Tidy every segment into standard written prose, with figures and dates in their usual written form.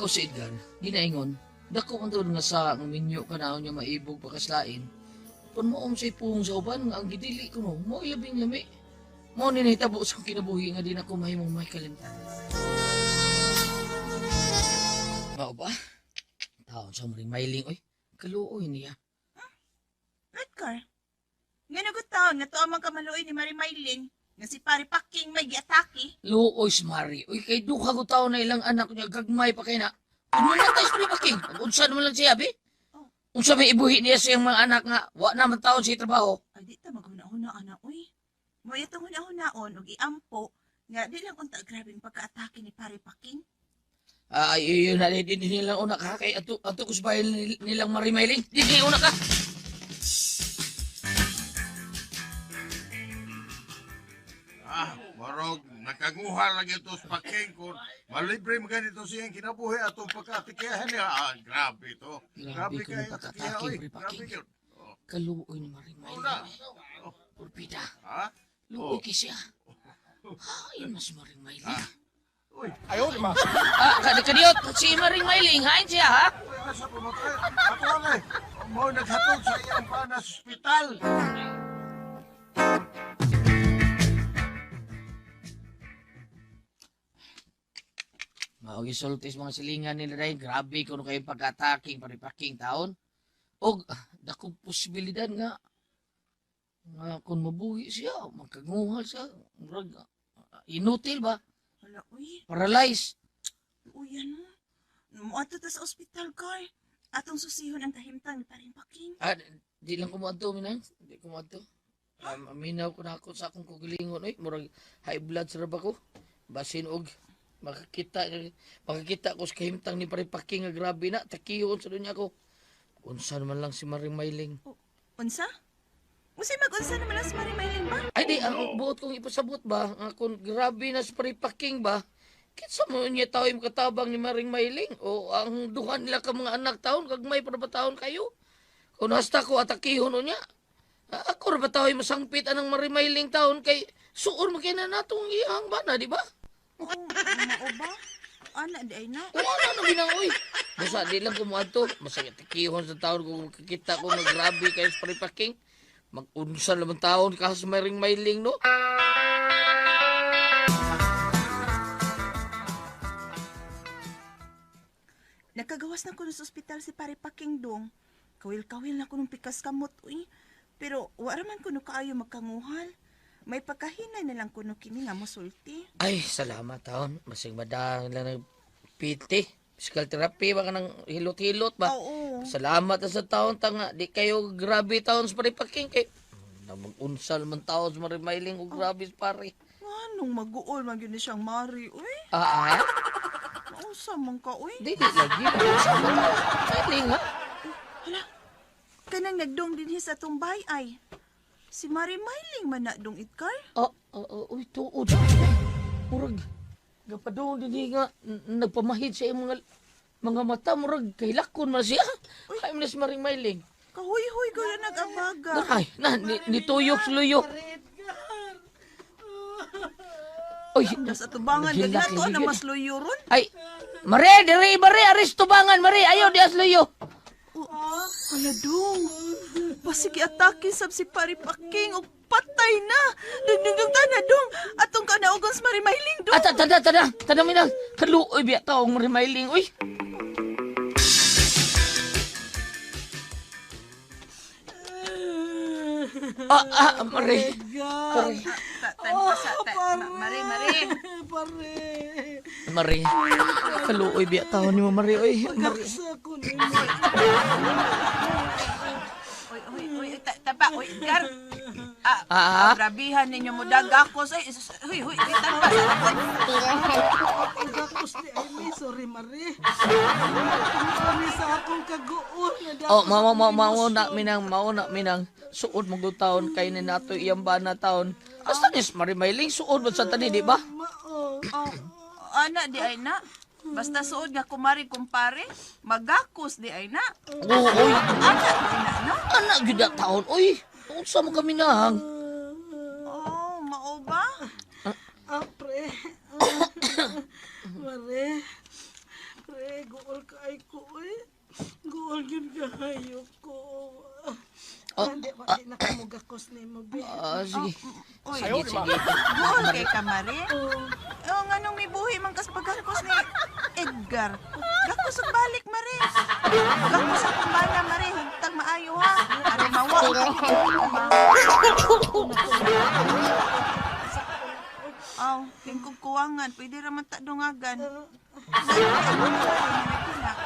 Nako si Edgar, ginaingon, dako man doon nga sa ang minyo kanaon niya maibog pakaslain. Kung maom sa ipuhong sa uban nga ang gidili ko no, mo ilabing lami. Mao ni nahitabo sa akong kinabuhi nga di na ko mahimong may kalimtan. Mao ba? Taon sa maring mailing, oy. Kaluoy niya. Edgar, nga nagutaon nga tuo man kamaluoy ni Mari Mailing nga si Pare Paking may giatake. Luoy si Mari. Uy, kay duha ko taon na ilang anak niya, gagmay pa kay na. Kung wala tayo sa Paking, unsa naman lang siya, bi? Unsa may ibuhi niya sa iyang mga anak nga, wa naman taon sa trabaho. Ay di ta maghuna-huna ana oy. Mo itong huna-hunaon og iampo nga di lang unta grabeng pagkaatake ni Pare Paking. Ay, yun na, di nilang una ka. Kay ato, ato ko sa bahay nilang Mari Mailing. Di una ka. Ah, warog, nakaguha lagi ito sa Paking kung malibre mo ganito siyang kinabuhi atong pagkatikihan niya. Ah, grabe ito. Grabe ko kayo, ng pagka-atake, oy. Pare Grabe Paking. yun. Oh, Kaluoy ni Mari Mailing. Una. Oy. Purpida. Ha? Luoy Oh. kay siya. Hain mas Maring Mailing. Uy, Ah, kadiyot, si Maring Mailing, hain siya, ha? uy, nasa pumatay. Ako lang eh. Mo naghatod sa iyang pana sa ospital. Mao gisulti sa mga silingan nila dahil grabe kuno kayong pag-attacking paripaking taon. Og dakong posibilidad nga nga kung mabuhi siya, magkaguhal siya, murag inutil ba? Hala uy, Paralyzed. uyan mo. Moadto ta sa ospital kay. Atong susihon ang kahimtang ni Pare Paking. Ah, di lang ko moadto minang, di ko moadto. Aminaw ko na ako sa akong kugilingon oy, murag high blood sa ba ko. Basin og makakita makakita ko sa kahimtang ni Paripaking nga grabe na takiyon sa dunya ko. Unsa naman lang si Maring Mailing. Unsa? Unsay mag-unsa naman ang si Mari Mailing ba? Ay di, ang buot kong ipasabot ba, nga kung grabe na sa Paripaking ba, kinsa mo niya tao yung katabang ni Maring Mailing o ang duha nila ka mga anak taon, gagmay para ba taon kayo? Kung hasta ko atakihon o niya, ako ra ba tao yung masangpit anang Maring Mailing taon kay suor mo kay na natong iyang bana, di ba? Oo, mao ba? Ana di ay na. Kung ano na binang, uy. Basta di lang kumuadto, masakit takihon sa taon kung makikita ko nga grabe kayo sa Paripaking. Mag-unsa naman taon ka sa Maring Mailing, no? Nakagawas na kuno sa ospital si Pare Paking dong. Kawil-kawil na kunong pikas kamot uy. Pero wala man kuno kaayo magkanguhal. May pagkahinay na lang kuno kini nga mosulti. Ay, salamat taon. Masig madang lang ng PT. Physical therapy ba ka ng hilot-hilot ba? Oo. Salamat na sa taon tanga. Di kayo grabe taon sa paripaking kay na mag-unsal man taon sa marimailing o grabe sa pare. Nganong maguol man gyud ni siyang Mari uy. Ah, ah? Nausa man ka uy. Di, di lagi. Unsa man taon sa marimailing ha? Hala. Kanang nagdong dinhi sa atong bahay ay. Si Mari Mailing man na dong itkar. Ah, ah, ah, uy, tuod. Murag, gapadong din nga, nagpamahid sa iyong mga mata, murag, kahilakon man siya. Ay, man si Maring Mailing. Kahuy-huy ko na nag-abaga. Ay, na, nituyok sa luyok. Uy, Sa tubangan Naghilak gagna to lagi na yun. mas luyo ron. Ay, Mare, diri, Mare, aris tubangan, Mare, ayaw, di as luyo. Oh, hala dong. Basig atake sab si Pare Paking og patay na. Dugdugdug ta na dong. Atong kanaugon sa Mari Mailing dong. Ah, tada, tada, tada, minang, kaluoy, biya taong Mare Mailing, uy. Ah, ah, Mare. Mare, Tan pa sa Mari Mari. Pare. Mare, kaluoy, biya taon ni mo, Mare, uy. Mare. Sa ko ni Oy oy oy tapa oy Edgar. Ah, Ah, ah. grabihan ninyo mo dagakos ay sus- huy huy huy, tan pa sa oy. Pagkakos ni Amy, sorry Mare. Sorry sa akong kaguol na Oh, mao mao mao na minang mao na minang suod mo taon kay ni nato iyang bana taon. Basta nis Mare Mailing suod man sa tani, di ba? Mao. Oh, ana di ay na. Basta suod nga kumari kumpare, magakos di ay na. Oo, oy. Ana di ay na no. Ana gyud na taon, oy. Unsa mo kami nahang? Oh, mao ba? Ah, pre. Mare. Pre, guol ka ay ko, uy. Guol yun kahayo ko. Oh, Hindi, wala na kamugakos ni mo, be. Ah, sige. Oy, Sige, sige. Guol kay ka, Mare. Oh, Oh, nganong mibuhi man kas pagkakos ni Edgar. Gakos og balik, Mare. Gakos akong bana, Mare. Hugtag maayo ha. Aron mawa ang ba. Aw, tingkog kuwangan, pwede ra man ta dungagan. Dahil kay mo na Mare, nga nagkilak.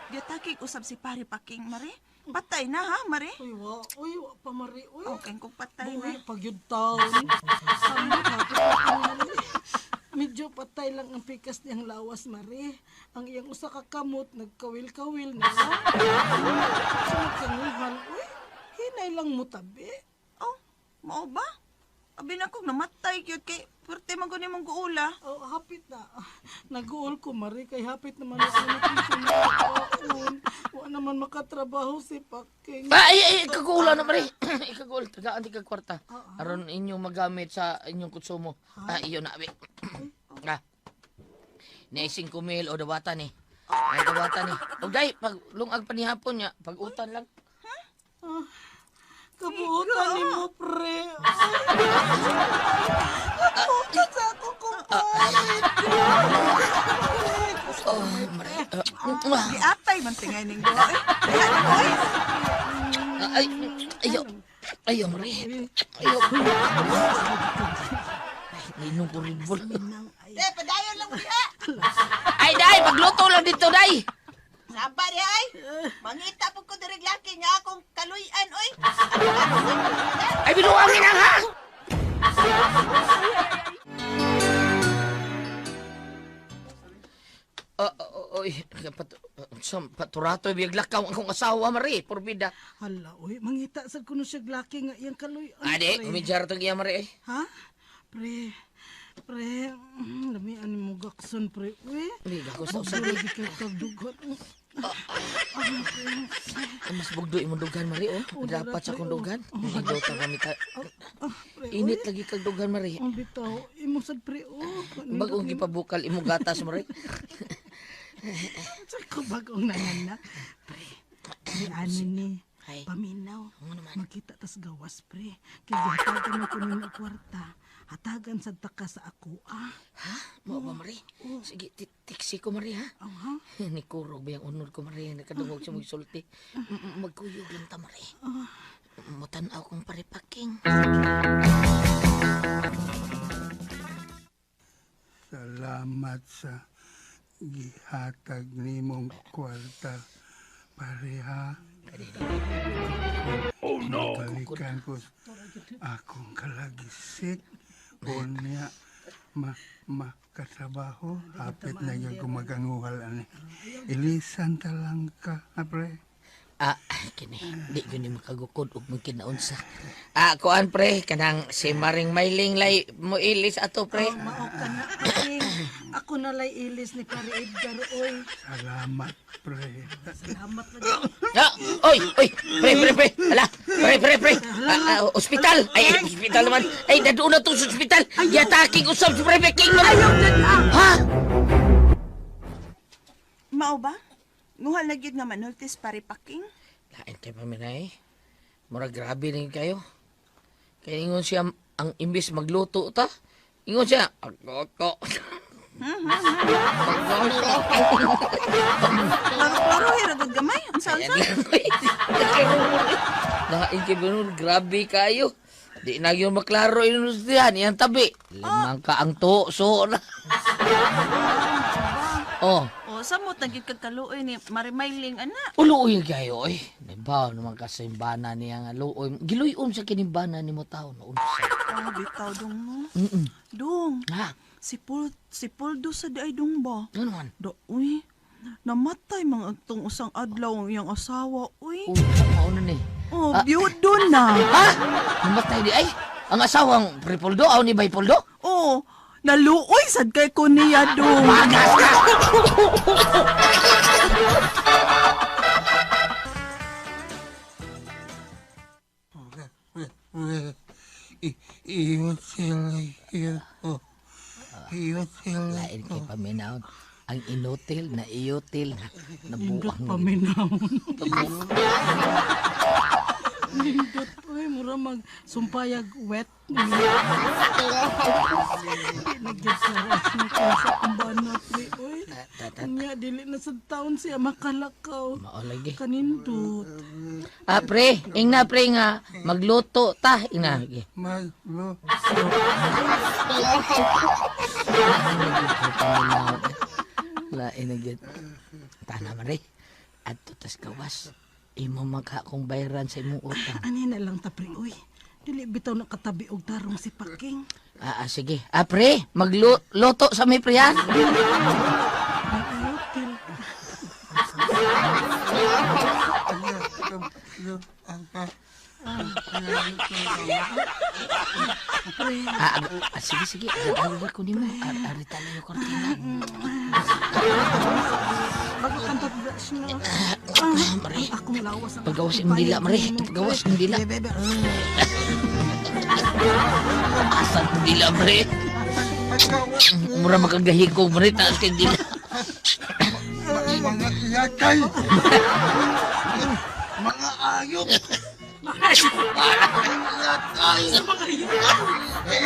Gitakig usab si pare Paking, Mare. Patay na ha, Mare. uy, wa pa, Mari, uy. Okay, kung patay na. Buhi pag yun taon. Samot, hapit na kami. Medyo patay lang ang pikas niyang lawas, Mari. Ang iyang usa ka kamot, nagkawil-kawil na lang. Sa kanguhal, uy, hinay lang mo tabi. Oh, mao ba? Abi na kong namatay gyud kay perte man gud nimong guula. Oh, hapit na. Naguol ko, Mari, kay hapit naman ako nakaon. Wa naman makatrabaho si Paking. Ah, ay, ay, ikagulo na, Mari. Ikagulo. Tagaan di ka kwarta. Aron inyong magamit sa inyong konsumo. Ah, iyo na, abi. Ah. Ni 5 mil o dawatan ni. Ay, dawatan ni. O day, pag lungag pa ni hapon niya, pag utan lang. Ah, kabuutan ni mo, pre. Ay, kabuutan sa ako, kumpare. Oh, Mari. Ah, Giatay man tingay ning duha eh. Diha na ko eh. Ay, ayo. Ayo, Mari. Ayo. Ay, ninong ko rin bol. Eh, padayon lang diha. Ay, day, magluto lang dito, day. Saba diha ay. Mangita pud ko diri laki nga akong kaluy-an oy. Ay, binuangin ang ha! Ah, ah, oy, paturato biyaglakaw ang akong asawa, Mari, porbida. Hala, uy, mangita sad kuno siya laki nga iyang kaluy. Ade, kumidyar tong iya, Mari. Eh. Ha? Pre, pre, lamian mo gakson, pre. Uy, Uy, gako sa usa. lagi kay kagdugot. Ay, mas bugdo imong dugan, Mari, oh. Dapat sa akong dugan. Nindot ang kami ta. Ah, pre, Init lagi kag dugan, Mari. ang bitaw, imo sad pre, oh. Bagong gipabukal imong gatas, Mari. Sa ko bagong nanganak. Pre, di ani ni. Ay. Paminaw. Ano naman? Magkita tas gawas, pre. Kay gihatagan mo kuno og kwarta. Hatagan sad ta ka sa ako, ah. Ha? Mao ba, Mari? Sige, tiksi ko, Mari, ha? Aw, ha? Ni kurog ba yung unod ko, Mari? Nakadungog siya magsulti. Magkuyog lang ta, Mari. Mutanaw kong paripaking. Salamat sa gihatag nimong kwarta pareha. Oh no. Balikan ko akong kalagisik. Unya ma makatrabaho hapit na gyud gumaganguhal ani. Ilisan ta lang ka, ha, pre. Ah, kini, di yun ni makagukod og magkinaunsa. Ah, kuan pre, kanang si Maring Mailing lay mo ilis ato pre. Oh, mao ka na, Paking. Ako na lay ilis ni Pare Edgar, oy. Salamat, pre. Salamat na. Ah, oy, oy, pre, pre, pre, hala, pre, pre, pre, ah, ah, ospital, ay, ay, ospital naman, ay, nadoon na to sa ospital, yataking usab si Pre King naman. Ayaw na, ah. Ha? Mao ba? Nguhal na gyud nga manultis pare Paking. Lain kay paminay. Mura grabe rin kayo. Kaya ingon siya, ang imbis magluto ta, ingon siya, ako, ako. Klaro hira gud gamay. Unsa Ayan unsa? lang, oy. Lain kay Benur, grabe kayo. Di na yun maklaro inustihan, iyang tabi. Limang ka ang tuso na. Oh, Oh, samot na gyud kag kaluoy ni Marimailing ana. uluoy kayo, oy. Diba, naman ka sa imbana niya nga luoy. Giluyon sa kinimbana ni mo tao. No, unsa. Oh, bitaw dong no. Mm-mm. Dong, Ha, si Poldo sa di ay dong ba? ano naman? Do, uy. Namatay mga atong usang adlaw ang iyang asawa, uy. Uy, mauna ni. Oh, byudo na. Ha? Namatay di ay. Ang asawang Pripoldo, aw ni Baypoldo? Oh, naluoy sad kay ko niya dong. Magas ka! Iyon sila yun. Iyon sila. Lain kay paminaon. Ang inutil na iutil na Nindot nabuang. paminaw. Nindot. Uy, mura mag sumpayag wet. Nagyad sa sa kumbana, pre. Uy, nya, dili na sa taon siya makalakaw. Mao lagi. Kanindot. Ah, pre, ingna pre nga magluto ta, ingna. Sige. Magluto. Lain na gyud. Tana man re. Adto tas gawas. Imo maghakong bayaran sa imong utang. Ani na lang ta, pre. Uy, dili bitaw nakatabi og tarong si Paking. Ah, ah, sige. Ah, pre, magluto sa may pre ha? Nag-iutil. Ah, ah, ah, sige, sige. Agad ko nimo. Arita na yung kortina. Bago kang toothbrush na. Mare. Ang akong lawas. Ang Pagawas akong imong dila, bayad Mare. nimo, pre. Pagawas imong dila. Bebe, bebe. Asa mong dila, pre? Mura makagahikog, pre. Taas kay dila. Mga iyakay! Mga ayop! Mga iyakay!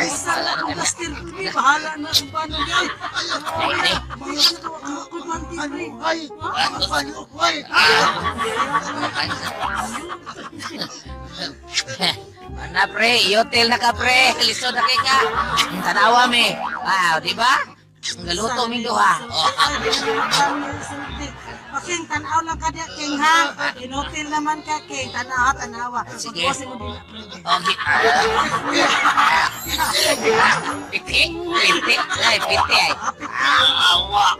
Isa lang ang plaster, pre. Bahala na kung paano gay. Ay, Ako panty, pre. Ay! Mga ayop! Ay! Ana pre, yotel na ka pre. Lisod na kay ka. Tanawa mi. Wow, di ba? Ang galuto mi duha. Oh. Paking, tanaw lang ka diya, King, ha? Inutil naman ka, King. Tanawa, tanawa. Sige. Magbuwas mo dila, pre. Okay. Piti, piti, ay piti ay. Awa.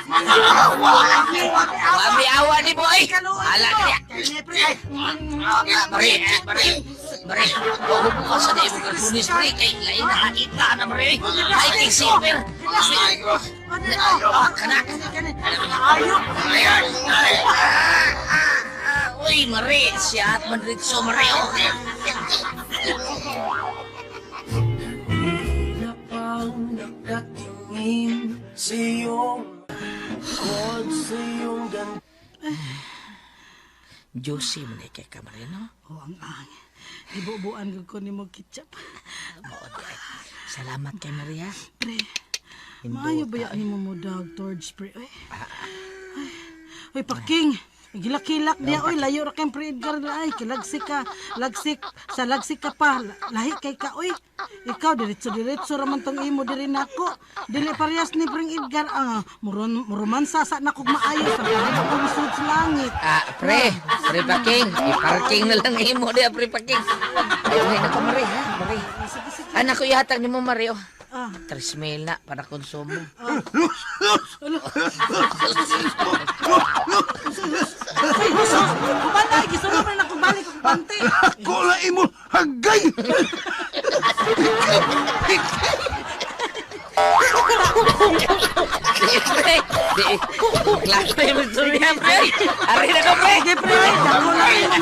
Awa. Wami awa ni boy. Ala niya. Kaya, pre, ay. Pre, pre, pre. Oh, bukas na imong kartunis pre kay lain nakakita na pre. Ay kay silver. Ah, kana. Ayok. Uy, Mare, siya at manritso, Mare. Oh. Juicy man eh kay ka, Mare, no? Oh, ang ang. Ibubuan ko ni mo ketchup. Mao di ay. Salamat kay Maria. Pre, maayo ba yan mo mo dog torch, pre? Ay, ay, Uy, Paking. Gilak-kilak niya, oy, layo ra kay pre Edgar na ay, kilagsik ka, lagsik, sa lagsik ka pa, lahi kay ka, oy. Ikaw, diretso-diretso ra man tong imo diri nako. Dili parehas ni Pring Edgar, ang murumansa sa nakog maayo sa pagod kong sud sa langit. Ah, pre, pre Paking, i-parking na lang imo diya, pre Paking. Ay, uwi na ko, Mare, ha? Mare. Sige, sige. Anak ko ihatag nimo, Mare, oh. Ah. 3 mil na para konsumo. Ay, husos! Kubalay, gisulod man ako balik og panty. Ako na imo hagay! Di, pre. Di, klaro yung istorya, pre. Ari na ko, pre. Sige, pre, dako lang imo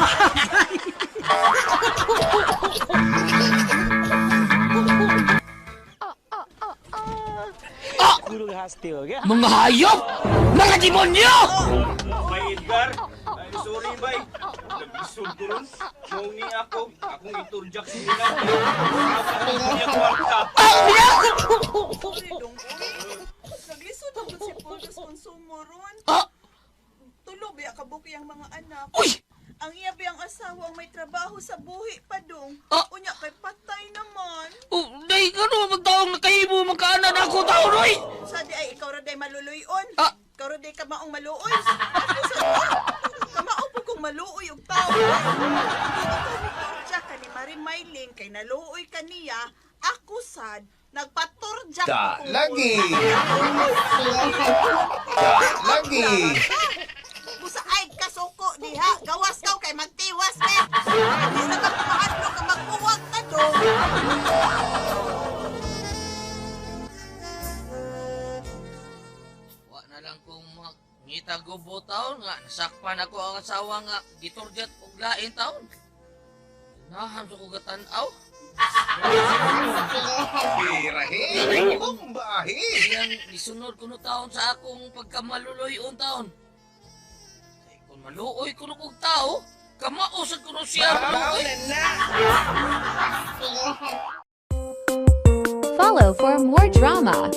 Mga hayop! Mga demonyo! Bay Edgar, ay, sorry bay. Nabisog ko ron. Mao ni ako, akong iturjak si nila. Ako niya kwarta. Naglisod ako si Poldo sa konsumo ron. Ah! Tulo biya kabuk iyang mga anak. Uy! Ang iya biyang asawa ang may trabaho sa buhi pa dong. Ah! Unya kay patay naman. Oh, day ka no, magtaong nakahimo, magkaanan ako taon, oy! Sa di ay ikaw ra day maluluyon. Ah! Ikaw ra day kamaong maluoy. Ako sa kamao po kong maluoy og tao. Kung ikaw ni Torja ka ni Marie Mailing kay naluoy ka niya, ako sad nagpatorja Da, ko kung- lagi. Da, lagi. Busa ay kasuko diha, gawas ka kay magtiwas me. Di na ka kumahadlok ka magbuwag ka do. Wa na lang kung ngita gubo taon nga, nasakpan ako ang asawa nga, giturjat og lain taon. Naham sa ko gatanaw. Birahe, bombahe. Iyang gisunod kuno taon sa akong pagkamaluloy-on taon. Kay kung maluoy kuno kog tao, kamao sad kuno siya maluoy. Follow for more drama.